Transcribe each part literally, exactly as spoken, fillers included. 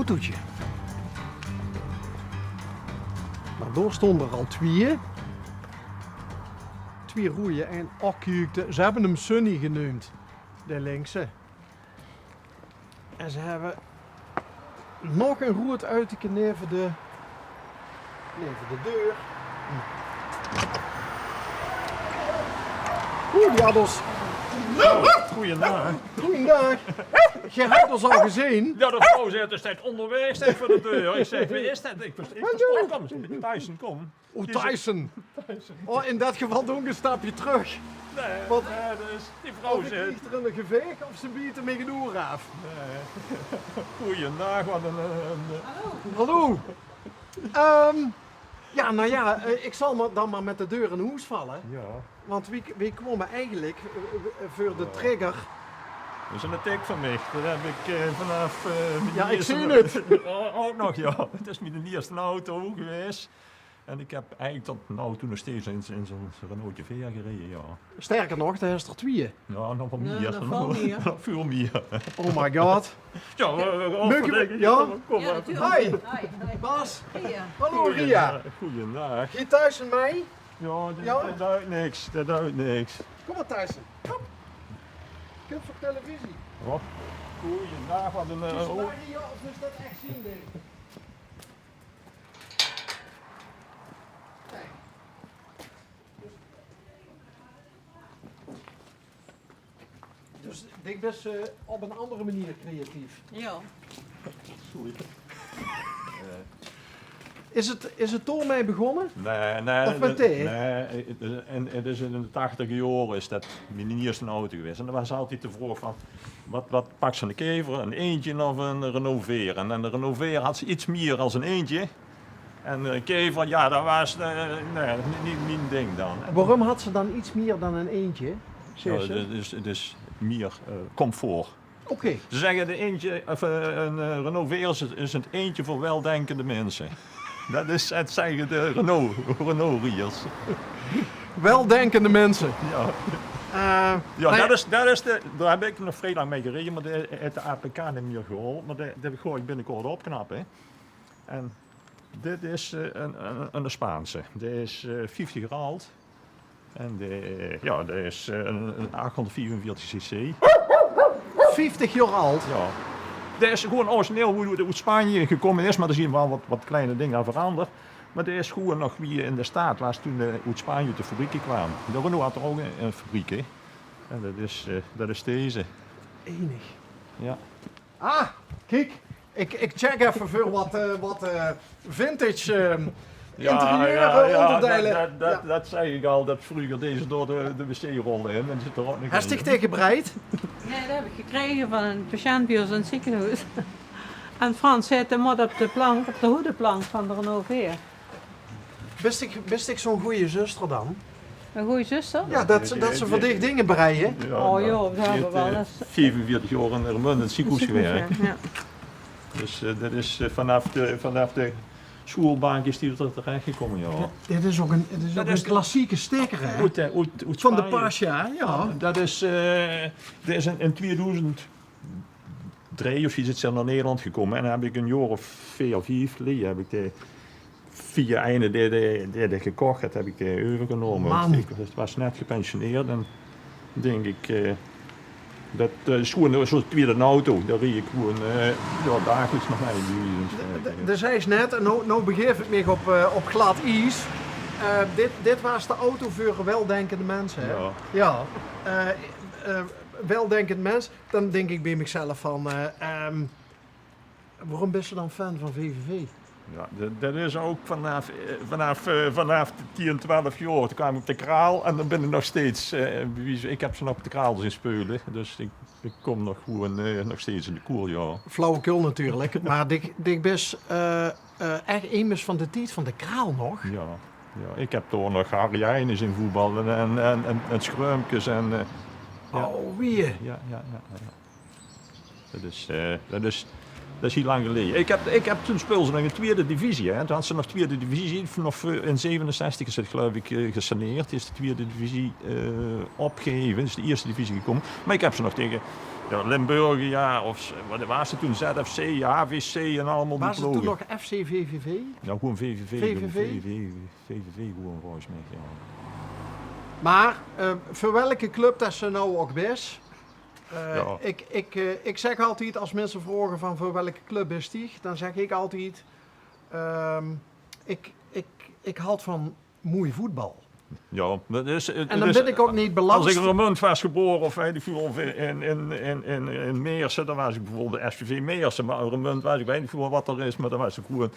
toetje. Mer dao stónge d'r al twieë. Twieë roeje en, och, kiek, ze höbbe 'm Sunny geneump, de linkse. En ze höbbe nog ein roed uiterke neve de, neve de deur. Oeh, die had ós. Goojendaag. Goojendaag. Geer höb ós al gezeen. Jao, de vrouw zaet, d'r steit óngerwaeg, steit veur de deur. Ich zèk: "Wae is det?" Ich verst-, ich verstón, kóm, Tyson, kóm. Oh, Tyson. Oh, in det geval doon ich ein stapje trök. Nae, want nae, dus die vrouw zit. Of ich krieg d'r ein geveeg of ze biete mich 't oer aaf. Nae. Goojendaag, waat ein, ein, ein... Hallo. Hallo. Ehm, jao, noe jao, eh, ich zal mer, dan mer mit de deur in hoes valle. Jao. Want weej, weej kwome eigelik, eh, eh, veur de trigger. Det is ein tik van mich. Det höb ich, eh, vanaaf, eh, mien ierste... Jao, ich zeen 't. Ouch nog, jao. 't Is mien ierste auto gewaes. En ich höb eigelik tot noe toe nog steeds in, in zo'n Renaultje Vea gereje, jao. Sterker nog, det is d'r twieë. Jao, nog waal... Nae, mieër. Nog väöl mieër. Nog väöl mieër. Oh my god. Jao, eh, eh, meuge weej, jao? Kóm, kóm. Jao, natuurlik. Hi. Hi, hi. Bas. Ria. Hallo, Ria. Goojendaag. Goojendaag. Geer Tyson mei? Jao, det, det duit niks. Det duit niks. Kóm mer, Tyson. Kóm. Kums op televisie. Oh. Goojendaag, waat ein, eh... Is 't Ria of is det ech zien ding? Dus dich bis, eh, op ein anger meneer creatief. Jao. Sorry. Is 't, is 't dao mei begós? Nae, nae, of mit nae, thee? Nae, 't is in, 't is in de tachtiger jaore is det mien ierste auto gewaes. En dan waas altied de vraog van: waat, waat paks se, eine kever, ein eendje of ein Renault Veer? En, en de Renault Veer had se get mieër es ein eendje. En, eh, kever, jao, det waas, eh, nae, neet, neet mien ding dan. Waorum had ze dan get mieër es ein eendje? Jao, 't is, 't is mieër, eh, comfort. Oké. Ze zègke, de eendje, of, eh, ein, eh, Renault Veer is 't, is 't eendje veur weldenkende minse. Det is, det zègke de Renault, Renault-rieders. Weldenkende minse. Jao. Eh, jao, mer det is, det is de, dao höb ich nog vrie lang mei gereje, mer det haet de A P K neet mieër gehaold. Mer det, det gaon ich binnekort opknappe. En dit is, eh, ein, ein, ein Spaanse. Dae is, eh, vieftig jaor aad. En dae, jao, dae is, eh, ein, ein achthonderdvierenveertig cc. Vieftig jaor aad? Jao. Dae is gewoon origineel wie dae oet Spanje gekómme is, mer d'r zeen waal waat, waat kleine dinger veranderd. Mer dae is gewoon nog wie in de staat waas toen dae oet Spanje oet de fabrieke kwaam. De Renault had d'r ouch ein, ein fabriek, hè. En det is, eh, det is deze. Enig. Jao. Ah, kiek, ich, ich check effe veur waat, eh, waat, eh, vintage, eh, interieur, eh, óngerdeile. Jao, det, det, det zag ich al, det vreuger deje ze door de, de wc-rol in en zit d'r ouch nog in. Höbs dich dae gebreid? Nae, det höb ich gekrege van eine patiënt bie ós in 't zeekenhoes. En Frans zaet, dae mót op de plank, op de hoede plank van de Renault Veer. Bis dich, bis dich zo'n gooj zuster dan? Ein gooj zuster? Jao, det ze, det ze veur dich dinger breie. Jao, oh jao, veer höbbe waal ins, eh, vierenveertig jaor in Remunj in 't zeekenhoes gewirk. Jao. Dus, eh, det is, eh, vanaaf de, vanaaf de sjoealbank is die d'r terech gekómme, jao. Dit is ouch ein, dit is ouch ein klassieke sticker, hè? Oet, eh, oet, oet Spanje. Van de Pasha, jao. Det is, eh, dit is in, in tweeduizend drei of zoe is 't nao Nederland gekómme. En dan höb ich ein jaor of veer, vief geleje höb ich de, via eine dae, dae, dae det gekoch haet, höb ich dae euvergenómme. Man. Ich waas, waas net gepensioneerd en dink ich, eh, det, eh, is gewoon zo'n twiede auto. Dao reej ich gewoon, eh, jao, dagelijks nog mei, bie wieze van spraeke. De, de, de zaes net, en noe, noe begaef ich mich op, eh, op glad ies. Eh, dit, dit waas de auto veur weldenkende minse, hè? Jao. Jao. Eh, eh, weldenkend mins. Dan dink ich bie mich zelf van, eh, ehm, waorum bis se dan fan van V V V? Jao, det, det is ouch vanaaf, eh, vanaaf, eh, vanaaf de tieën, twelf jaor. Toen kwaam ich op de Kraal en dan bin ich nog steeds, eh, bie wieze, ich höb ze nog op de Kraal zeen speule. Dus ich, ich kóm nog gewoon, eh, nog steeds in de koel, jao. Flauwekul natuurlik, mer dich, dich bis, eh, eh, ech emes van de tied van de Kraal nog. Jao, jao. Ich höb dao nog Harry Heijnen zeen voetballe en, en, en, en Schreumkes en, eh, jao. Oh, wie? Jao, jao, jao, jao. Det is, eh, det is, Dat is hiel lang geleje. Ik heb, ik heb toen speulde ze nog in de twiede divisie, hè. Toen hadde ze nog twiede divisie. Vanaf, eh, in zevenenzestig is het, geluif ik, eh, gesaneerd. Is de twiede divisie, eh, opgeheve, is de eerste divisie gekomme. Maar ik heb ze nog tegen, ja, Limburgia of s-, wat was het toen, Z F C, H V C en allemaal die ploge. Was het toen nog F C V V V? Nou, gewoon V V V, V V V. V V V, gewoon volgens mij, ja. Maar, eh, veur welke club dat ze nou ook wis, eh, ik, ik, eh, ik zeg altied, as minse vraoge van: veur welke club bis dich? Dan zeg ik altied, ehm, ik, ik, ik hald van moei voetbal. Ja, dat is, eh, en dan bin ik ook neet belast. As ik in Remunj was gebore of weet ik veel, of in, in, in, in, in Meersen, dan was ik bijvoorbeeld de S V V Meersen, maar in Remunj was ik, weet ik veel wat er is, maar dan was ik gewoon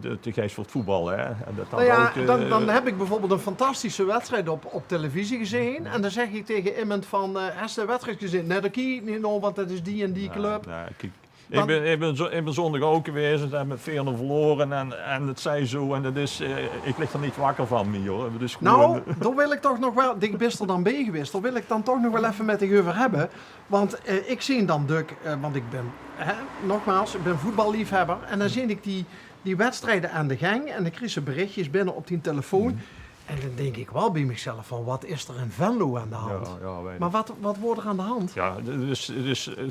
de, de geis veur het voetbal, hè. En dat dan, nou ja, ook, dan, eh, dan heb ik bijvoorbeeld een fantastische wedstrijd op, op televisie gezien. En dan zeg ik tegen iemand van, eh: "Hes de wedstrijd gezien?" "Nee, dat kiek ik niet nog, want dat is die en die club." Ja, kiek, ik ben, ik ben, zo, ik ben zondag ook geweest en zijn met veer nul verloren en, en het zei zo en dat is, eh, ik lig er niet wakker van meer, hoor. Het is gewoon, nou, daar wil ik toch nog wel, ik ben er dan bij geweest, daar wil ik dan toch nog wel even met dich over hebben. Want, eh, ik zie dan duk, eh, want ik ben, hè, nogmaals, ik ben voetballiefhebber. En dan zie ik die, die wedstrijden aan de gang en dan krijg ze berichtjes binnen op die telefoon. En dan denk ik wel bij mezelf van: wat is er in Venlo aan de hand? Ja, ja, weet ik. Maar wat, wat wordt er aan de hand? Ja, dus, dus, eh,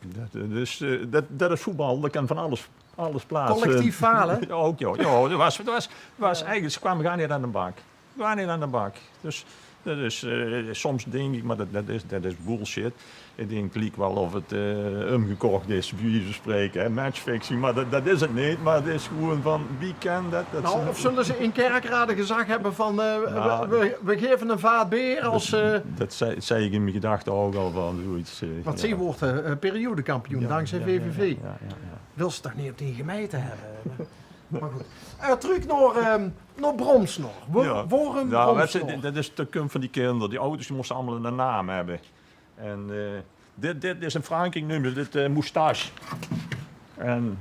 dat, dus, eh, dat, dat is voetbal, dat kan van alles, alles plaatsen. Collectief falen? Ja, ook, ja. Ja, dat was, dat was, dat was eigenlijk, ze kwamen gar niet aan de bak. Gewoon niet aan de bak. Dus dat is, eh, soms denk ik, maar dat, dat is, dat is bullshit. Ik denk liek wel of het, eh, omgekocht is, bij wijze van spreken, hè, matchfixing. Maar dat, dat is het niet. Maar het is gewoon van, wie kan dat? Dat nou, of zullen ze in Kerkrade gezag hebben van, eh, we, we, we geven een vaat beer als, eh, dat zei, zei ik in mijn gedachten ook al van, zoiets, eh, want zij worden, eh, periodekampioen dankzij V V V. Ja, ja, ja. Wil ze toch niet op die gemeente hebben? Maar goed. Eh, truc naar, ehm, naar Bromsnor. Wo-, ja. Waarom Bromsnor? Dat is, dat komt van die kinderen. Die ouders die moesten allemaal een naam hebben. En, eh, dit, dit is in Frankrijk, nemen ze dit, eh, moustache. En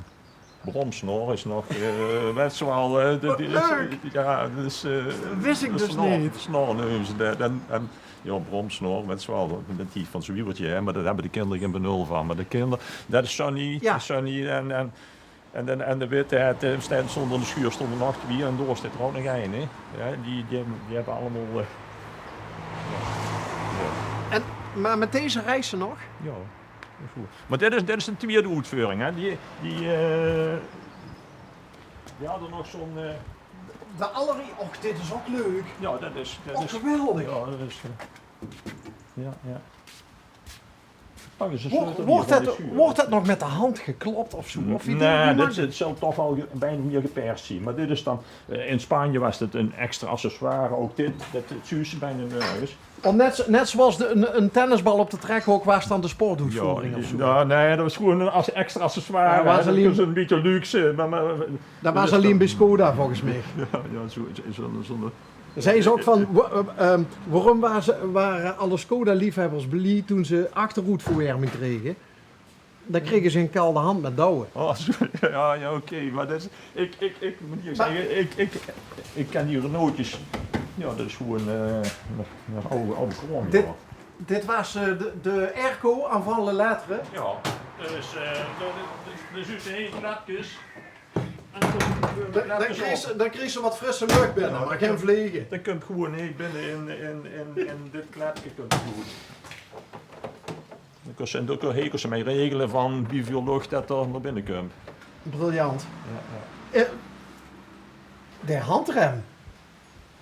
Bromsnor is nog, eh, best wel, eh, de, die is, ja, dat is, eh, wist ik dus niet. Snor nemen ze dat. En, en, ja, Bromsnor, best wel, met die van zo'n wiebertje, hè, maar daar hebben de kinderen geen benul van. Maar de kinderen, dat is Sonny, ja. Sonny en, en En de, en de witte, het, eh, stond, stond in de schuur, stonden nog twee en daar zit er ook nog een, hè. Ja, die, die, die hebben allemaal, eh, ja. En, maar met deze reizen nog? Ja, dat is goed. Maar dit is, dit is een tweede uitvoering, hè. Die, die, eh, die hadden nog zo'n, eh, de allerie, och, dit is ook leuk. Ja, dat is, dat is geweldig. Ja, dat is, eh, ja, ja. Oh, dus een sleutel hier van de schuur. Wordt het, wordt het nog met de hand geklopt of zo? Of wie, nee, dit, dit zal toch wel ge-, bijna meer geperst zien. Maar dit is dan, eh, in Spanje was het een extra accessoire. Ook dit, dat, het zuus bijna nergens. Oh, net, net zoals de, een, een tennisbal op de trekhook was dan de sportuitvoering of zo. Ja, nee, dat was gewoon een as-, extra accessoire, hè. Dat was alleen, dat is een beetje luxe. Maar, maar, dat was alleen bij Skoda volgens mij. Ja, ja, zo, zo, zo, zo. Zei ze ook van, wa-, eh, ehm, waarom waren ze, waren alle Skoda-liefhebbers blij toen ze achteroetverwarming kregen? Dan kregen ze een koude hand met douwen. Oh, zo, ja, ja, oké. Maar dat is, ik, ik, ik moet eerlijk zeggen, ik, ik, ik ken die Renaultjes. Ja, dat is gewoon, eh, nog, nog oude, oude kroon, dit, joh. Dit was, eh, de, de airco avant les lettres. Ja, dat is, eh, dat, dat, dat is dus heel klepjes. Dan, dan kreeg ze, dan kreeg ze wat frisse lucht binnen, maar geen vlegen. Dat komt gewoon, hè, binnen in, in, in, in dit klepje komt het goed. Dan kun je, dan kun je, kun je mee regelen van wieväöl lucht dat er naar binnen komt. Briljant. Ja, ja. Eh, de handrem.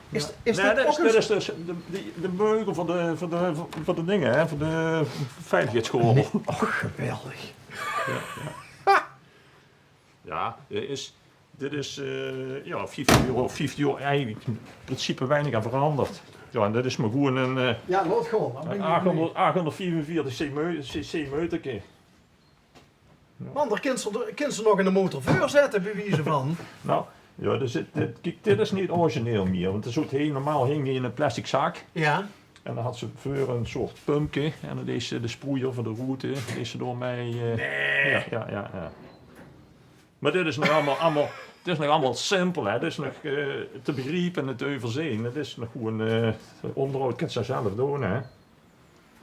Is, ja, is nee, dat, dat is, ook dat is dus de, de, de beugel van de, van de, van de dingen, hè, van de veiligheidsgordel. Nee. Och, geweldig. Ja, ja. Ja, er is, dit is, eh, ja, vijftien euro, vijftien euro eigenlijk in principe weinig aan veranderd. Ja, en dat is maar gewoon een, eh, ja, laat gewoon, dan ben ik achthonderd, achthonderdvierenveertig cc meu-, cc meuterke. Ja. Want daar kan ze, kan ze nog in de motor veur zetten, bij wijze van. Nou, ja, dus het, dit, kijk, dit is niet origineel meer, want er zit heel normaal hing in een plastic zak. Ja. En dan had ze veur een soort pumpje en dan deed ze de sproeier voor de route, deed ze door mij, eh, nee. Ja, ja, ja, ja. Maar dit is nog allemaal, allemaal, het is nog allemaal simpel, hè. Dit is nog, eh, te begriepen en te overzien. Het is nog gewoon, eh, onderhoud kan ze zelf doen, hè.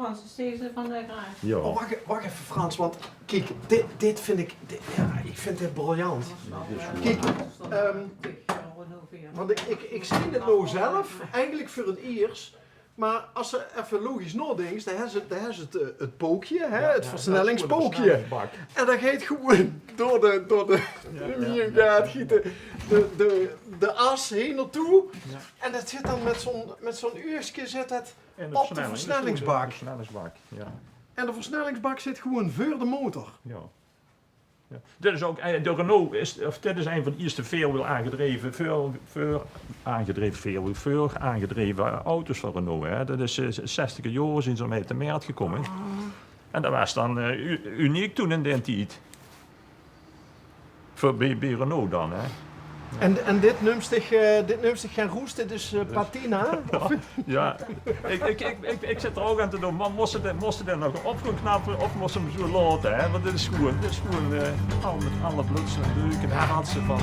Frans, is deze van de garage? Ja. Oh, wach, wach effe, Frans, want kiek, dit, dit vind ik, dit, ja, ik vind dit briljant. Kiek, ehm, want ik, ik, ik zie dit nou zelf eigenlijk veur het iers, maar as se effe logisch naodinks, dan hes se, dan hes se het, eh, het pookje, hè, ja, het versnellingspookje. En dan geit gewoen door de, door de, ja, ja, gaat giete de, de, de as heen naotoe. Ja. En dat zit dan met zo'n, met zo'n uurske zit het op de versnellingsbak. Versnellingsbak, ja. En de versnellingsbak zit gewoen veur de motor. Ja. Ja. Dit is ook, eh, de Renault is, of dit is een van de eerste veerwiel aangedreven, veur, veur aangedreven veerwiel, veur aangedreven auto's van Renault, hè. Dat is, eh, zestiger jaren zien ze mee te markt gekomen. En dat was dan, eh, u-, uniek toen in den tijd. Veur, bij, bij Renault dan, hè. En, en dit neump zich, eh, dit neump zich gen roes, dit is, eh, patina? Ja, ik, ik, ik, ik, ik zit er ook aan te doen. Maar moesten de, moesten de nog op gaan knappen of moesten ze hem zo laten, hè? Want dit is gewoon, dit is gewoon, eh, al met alle bloedse en deuken en ratsen van,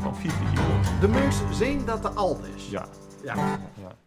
van vijftig jaar. De mens zien dat er al is. Ja. Ja. Ja.